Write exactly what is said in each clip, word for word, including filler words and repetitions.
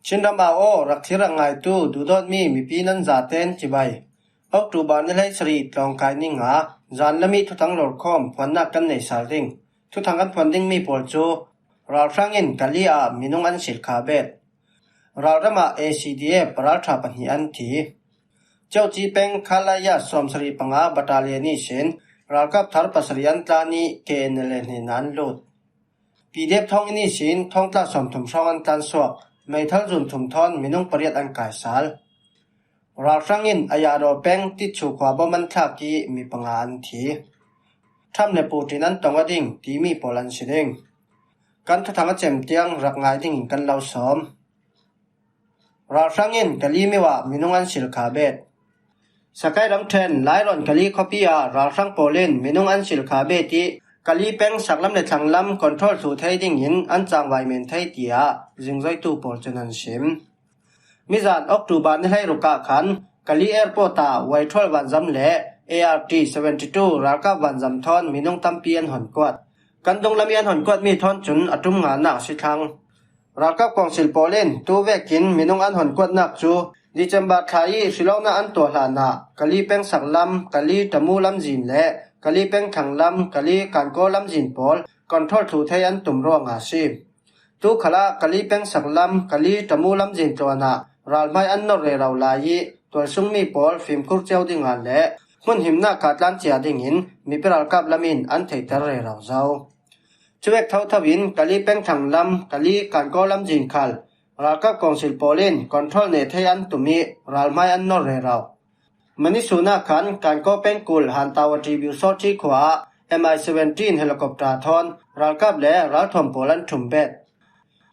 Chin ram ah aw, rak thlir rak ngaitu duhdawtmi mipi nan zaten cibai. October ni hleisarih tlawngkai ni nga, zan lam i thuthang lawrkhawm phuannak kan nei sal ding. Thuthang kan phuan dingmi pawl cu ralhrang in Kali ah minung an silh kha bet. Ralram ah A C D F paralṭha pahnih an thi. Ceuci peng Khalaya sawmsarih panga battalion ihsin ralkap thar pasarih an tlan i K N L A hnenah an lut. P D F thawnginn ihsin thawngtla sawmthum hrawng an tlan suak, meithal zun thum thawn minung pariat an kaisal. Ralhrang in Ayadaw peng Titchu khua bom an thlak i mi panga an thi. Trump le Putin an tong aw ding timi pawl an si ding. Kan thuthang a cem tiang rak ngai dingin kan lo sawm. Ralhrang in Kali mio ah minung an silh kha bet. Sakai ramṭhen Lairawn Kali khuapi ah ralhrang pawl in minung an silh kha bet i Kali peng saklam le thlanglam control thluh thei dingin an cangvai men thei, tiah zingzoitu pawl cun an sim. Mizan October ni hleiruk ah khan Kali Airport ah Y twelve vanzam le A R T seventy two ralkap vanzam thawn minung tampi an hon kuat. Kan dunglam i an hon kuatmi thawn cun a ṭum nganak a si thlang. Ralkap kawngsil pawl in tu vekin minung an hon kuatnak cu December thla i hrilawknak an tuah hlanah Kali peng saklam, Kali Tamu lamzin le Kali peng thlanglam, Kali Kankaw lamzin pawl control thluh thei an tum ruangah a si. Tu khalah Kali peng saklam, Kali Tamu lamzin tluanah ralhmai an nor rero lai i tualsungmi pawl fimkhur cio dingah le hmun himnak kha tlan cia dingin mipi ralkap lam in an theihter rero zo. Cuvek thotho in Kali peng thlanglam, Kali Kankaw lamzin khal ralkap kawngsil pawl in control neh thei an tum i ralhmai an nor rero. Mani sun ah khan Kankaw pengkul Hantawa Tribute Sortie khua ah M I seventeen helicopter thawn ralkap le ralthuam pawl an ṭhum bet.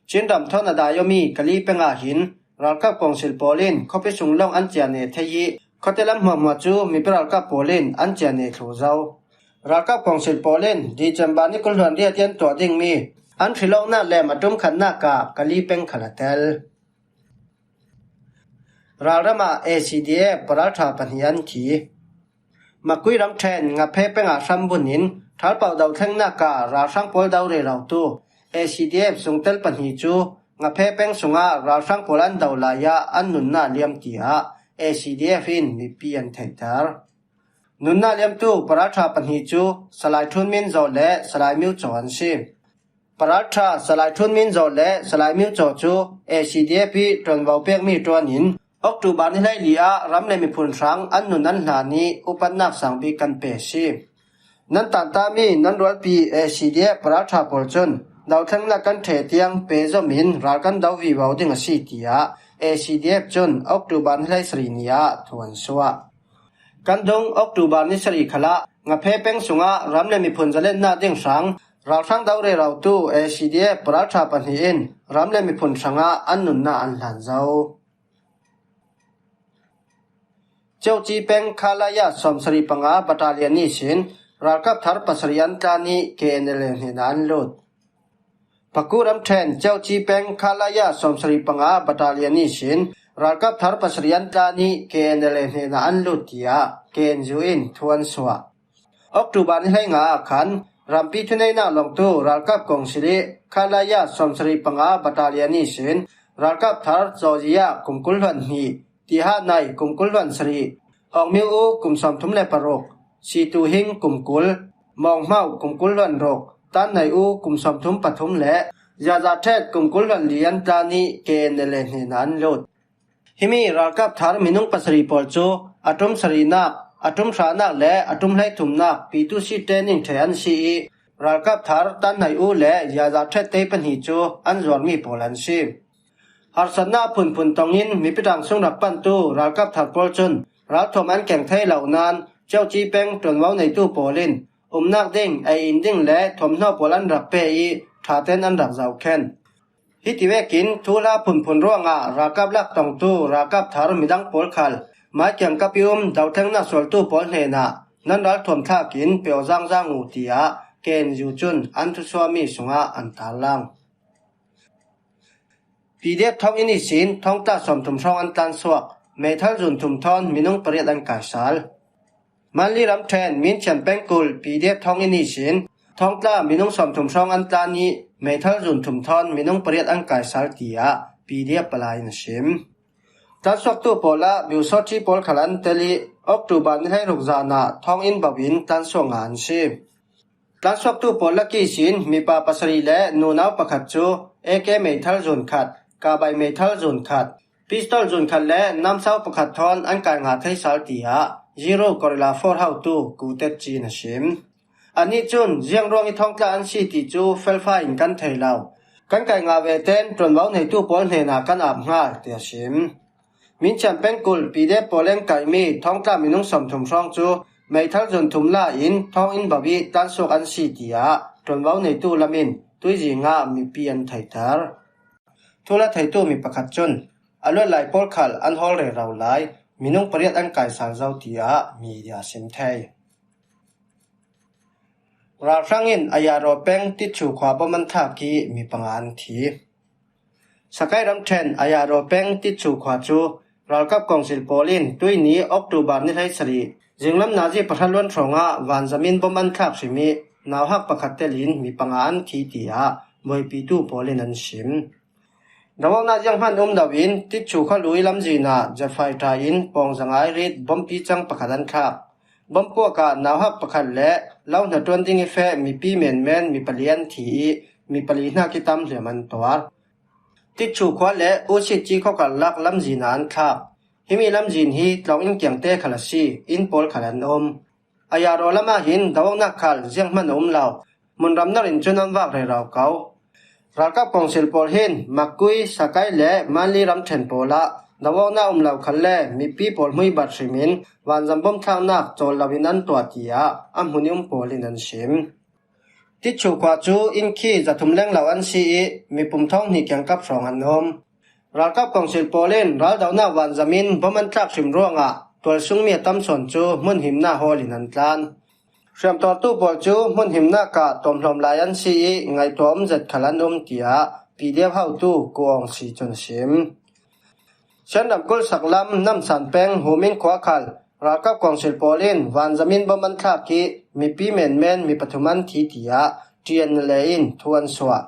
Chin ram thawn a dai awmi Kali peng ah hin ralkap kawngsil pawl in khuapi sung lawng an ciah neh thei i khuate lam hmuahhmuah cu mipi ralkap pawl in an ciah neh thluh zo. Ralkap kawngsil pawl in December ni kul hluan riat i an tuah dingmi an hrilawknak lem a ṭum khatnak ah Kali peng khal a tel. Ralram ah A C D F paralṭha pahnih an thi. Makui ramṭhen Ngaphe peng ah hram bun in ṭhalpau dothlengnak ah ralhrang pawl do rerotu A C D F sungtel pahnih cu Ngaphe peng sungah ralhrang pawl an do lai ah an nunnak liam, tiah A C D F in mipi an theihter. Nunnak liamtu paralṭha pahnih cu Salai Ṭhun Min Zaw le Salai Miu Caw an si. Paralṭha Salai Ṭhun Min Zaw le Salai Miu Caw cu A C D F i ṭuanvo pekmi ṭuan in October ni hleili ah ram le miphun hrang an nun an hlan i upatnak sang bik kan pe a si. Nan tantami nan rualpi A C D F paralṭha pawl cun dothlengnak kan ṭheh tiang pe zom in ral kan do vivo ding a si, tiah A C D F cun October ni hleisarih ni ah thu an suah. Kan dung October ni sarih khalah Ngaphe peng sungah ram le miphun zalennak ding hrang ralhrang do rerotu A C D F paralṭha pahnih in ram le miphun hrangah an nunnak an hlan zo. Ceuci peng Khalaya sawmsarih panga battalion ihsin ralkap thar pasarih an tlan i K N L A hnenah an lut. Paku ramṭhen Ceuci peng Khalaya sawmsarih panga battalion ihsin ralkap thar pasarih an tlan i K N L A hnenah an lut, tiah K N U in thu an suah. October ni hleinga ah khan rampi thuneihnak lawngtu ralkap kawngsil i Khalaya sawmsarih panga battalion ihsin ralkap thar Zawzia kum kul hluan hnih, Tihanai kum kul hluan sarih, Awngmiu U kum sawmthum le paruk, Situ Hing kum kul, Mawnghmau kum kul hluan ruk, Tannai U kum sawmthum pathum le Yaza Ṭhet kum kul hluan li an tlan i K N L A hnenah an lut. Himi ralkap thar minung pasarih pawl cu a ṭum sarihnak, a ṭum hranak le a ṭum hleithumnak pitu site ning ṭheh an si i ralkap thar Tannai U le Yaza Ṭhet te pahnih cu an zuarmi pawl an si. Harsatnak phunphun tongin mipi ṭangsung rak pantu ralkap thar pawl cun ralthuam an keng thei lo nain Ceuci peng ṭuanvo neitu pawl in umnak ding, ei in ding le thuamhnaw pawl an rak pe i ṭhaten an rak zohkhenh. Hiti vekin thuhla phunphun ruangah ralkap lak tongtu ralkap thar midang pawl khal mai kiangkap i um dothlengnak sualtu pawl hnenah nan ralthuam thlak in pe aw zangzang uh, tiah K N U cun an thusuahmi sungah an tarlang. P D F thawnginn ihsin thawngtla sawmthum hrawng an tlan suak, meithal zun thum thawn minung pariat an kaisal. Manli ramṭhen Minchian pengkul P D F thawnginn ihsin thawngtla minung sawmthum hrawng an tlan i meithal zun thum thawn minung pariat an kaisal, tiah PDF palai in a sim. Tlansuaktu pawl ah biusawṭhi pawl khal an tel ih October ni hleiruk zan ah thawnginn bauh in tlansuak ngah an si. Tlansuaktu pawl lak ihsin mipa pasarih le nunau pakhat cu AK meithal zun khat, kabai meithal zun khat, pistol zun khat le namsau pakhat thawn an kai ngah thei sal, tiah Zero Guerrilla Force hotu Kutet Cin a sim. Anih cun ziang ruang ih thawngtla an si ti cu felfai in kan thei lo. Kan kai ngah ve ten ṭuanvo neitu pawl hnenah kan ap hnga, tiah sim. Minchian pengkul PDF pawl in kaihmi thawngtla minung sawmthum hrawng cu meithal zun thum la in thawnginn bauh ih tlansuak an si, tiah ṭuanvo neitu lam in tuizi ngah mipi an theihter. Thu la theitu mi pakhat cun a luat lai pawl khal an hawl rero lai, minung pariat an kaisal zo, tiah media sim thei. Ralhrang in Ayaro peng Titchu khua bom an thlak ih mi panga an thi. Sakai ramṭhen Ayaro peng Titchu khua cu ralkap kawngsil pawl in tuihni October ni hleisarih zinglam nazi pahra luan hrawngah vanzam in bom an thlak hrim ih nauhak pakhat telin mi panga an thi, tiah buaipitu pawl in an sim. Dawngawknak zianghman um loin Titchu khualui lamzin ah jet fighter in pawngzangai rit bompi cang pakhat an thlak. Bompuak ah nauhak pakhat le lo hnaṭuan ding ih feh mipi menmen mi pali an thi ih mi pali hnak ih tam hliam an tuar. Titchu khua le Usit ci khua karlak lamzin ah an thlak. Himi lamzin hi tlawng inn kiangte khal a si, inn pawl khal an um. Ayaro lamah hin dawngawknak khal zianghman a um lo. Hmunram nor in cun an vak rero ko. Ralkap kawngsil pawl hin Makui, Sakai le Manli ramṭhen pawl ah dawngawknak um lo khal le mipi pawl hmui bat hrim in vanzam bom thlaknak cawl loin an tuah, tiah a hmun ih um pawl in an sim. Titchu khua cu inn khi zathum leng lo an si ih mipum thawng hnih kiangkap hrawng an um. Ralkap kawngsil pawl in raldonak vanzam in bom an tlak hrim ruangah tualsungmi a tam sawn cu hmunhimnak hawl in an tlan. Hriamtuartu pawl cu hmunhimnak ah tuamhlawm lai an si ih ngaihtuah um zet khal an um, tiah PDF hotu Ku Aung Si cun a sim. Shan ramkulh saklam Namsan peng Humin khua khal ralkap kawngsil pawl in vanzam in bom an thlak ih mipi menmen mi pathum an thi, tiah TNLA in thu an suah.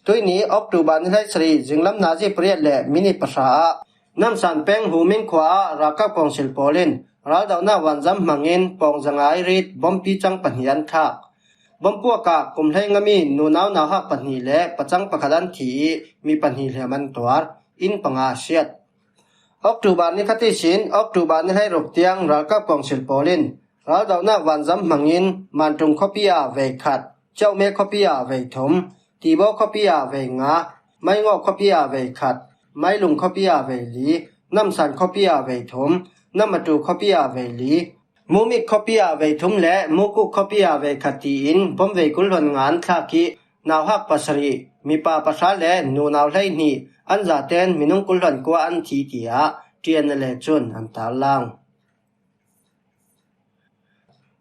Tuihni October ni hleisarih zinglam nazi pariat le minit pahra ah Namsan peng Humin khua ah ralkap kawngsil pawl in raldonak vanzam hmangin pawngzangai rit bompi cang pahnih an thlak. Bompuak ah kum hlei ngami nunau nauhak pahnih le pacang pakhat an thi ih mi pahnih hliam an tuar, inn panga a siat. October ni khat ihsin October ni hleiruk tiang ralkap kawngsil pawl in raldonak vanzam hmangin Mantung khuapi ah vei khat, Ciauhme khuapi ah vei thum, Tibaw khuapi ah vei nga, Maingaw khuapi ah vei khat, Mailung khuapi ah vei li, Namsan khuapi ah vei thum, Namatu khuapi ah vei li, Mumik khuapi ah vei thum le Mukuk khuapi ah vei khat tiin bom vei kul hluan nga an thlak ih nauhak pasarih, mipa pahra le nunau hleihnih an zaten minung kul hluan kua an thi, tiah TNLA cun an tarlang.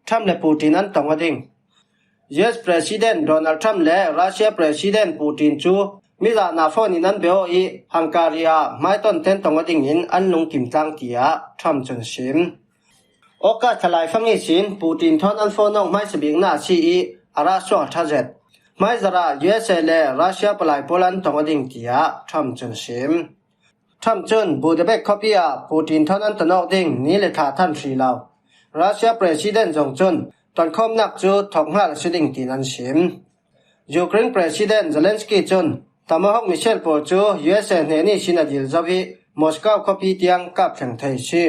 Trump le Putin an tong aw ding. US President Donald Trump le Russia President Putin cu mizahna phone in an be aw ih Hungary ah hmaiton ten tong aw dingin an lungkim tlang, tiah Trump cun a sim. August thalai fang ihsin Putin thawn an phone awk hmaisa biknak a si ih a rah suak a ṭha zet. Hmaizarh ah USA le Russia palai pawl an tong aw ding, tiah Trump cun a sim. Trump cun Budapest khuapi ah Putin thawn an ton awk ding ni le thla than hri lo. Russia President zong cun tonkhawmnak cu thawk hngal a si ding tiin an sim. Ukraine President Zelensky cun Tomahawk missile pawl cu USA hnen ihsin a dil zo ih Moscow khuapi tiang kap thleng thei a si.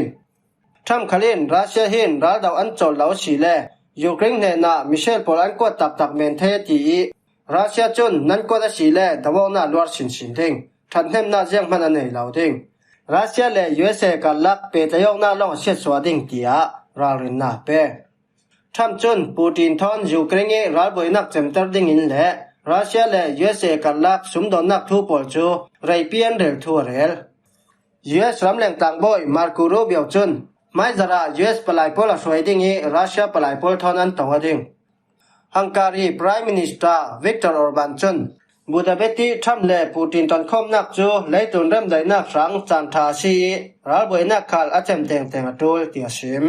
Trump khal in Russia hin raldo an cawl lo a si le Ukraine hnenah missile pawl an kuat taktak men thei a ti ih Russia cun nan kuat a si le do awknak luar sinsin ding, ṭhathnemnak zianghman a nei lo ding. Russia le USA karlak pehtlaih awknak lawng a siatsuah ding, tiah ralrinnak a pe. Trump cun Putin thawn Ukraine ih ralbuainak cemter dingin le Russia le USA karlak sumdawnnak thu pawl cu reipi an rel thu a rel. US ramleng tlangbawi Marco Rubio cun hmaizarh ah US palai pawl a hruai ding ih Russia palai pawl thawn an tong aw ding. Hungary Prime Minister Viktor Orban cun Budapest ih Trump le Putin tonkhawmnak cu leitlun remdaihnak hrang caan ṭha a si ih ralbuainak khal a cem tengteng a ṭul, tiah a sim.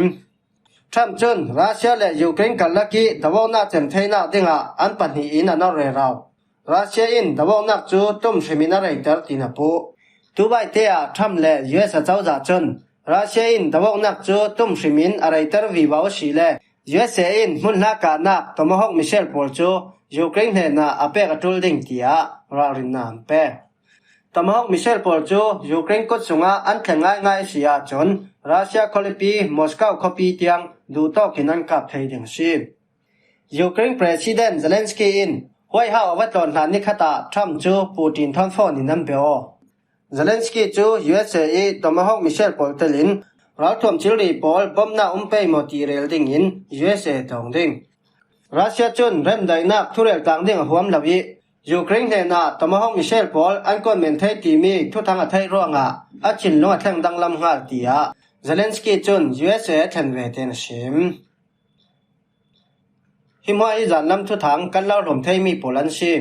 Trump cun Russia le Ukraine karlak ih do awknak cem theinak dingah an pahnih in a nor rero. Russia in dawawknak cu tum hrimin a reiter tiin a puh. Dubai te ah Trump le U S a cozah cun Russia in dawawknak cu tum hrimin a reiter vivo a si le U S A in hmunhla kahnak Tomahawk missile pawl cu Ukraine hnenah a pek a ṭul ding tiah ralrinnak an pek. Tomahawk missile pawl cu Ukraine kut sungah an thleng ngaingai a si ahcun Russia khualipi Moscow khuapi tiang duhtawk in an kap thei ding a si. Ukraine President Zelensky in White House a va tlawn hlan ni khat ah Trump cu Putin thawn phone in an bia aw. Zelensky cu U S A i Tomahawk missile pawl telin ralthuam thilri pawl bomnak um pei maw ti rel dingin U S A a tawng ding. Russia cun remdaihnak thurel tlang ding a huam lo i Ukraine hnenah Tomahawk missile pawl an kuat men thei timi thuthang a theih ruangah a thinlung a thleng danglam hngal tiah Zelensky cun U S A a thlen ve tein a sim. Hi hmuah hi zanlam thuthang kan lo hlawm theimi pawl an si.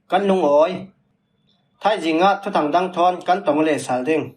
Kan lungawi. Thaizing ah thuthang dang thawn kan tong le sal ding.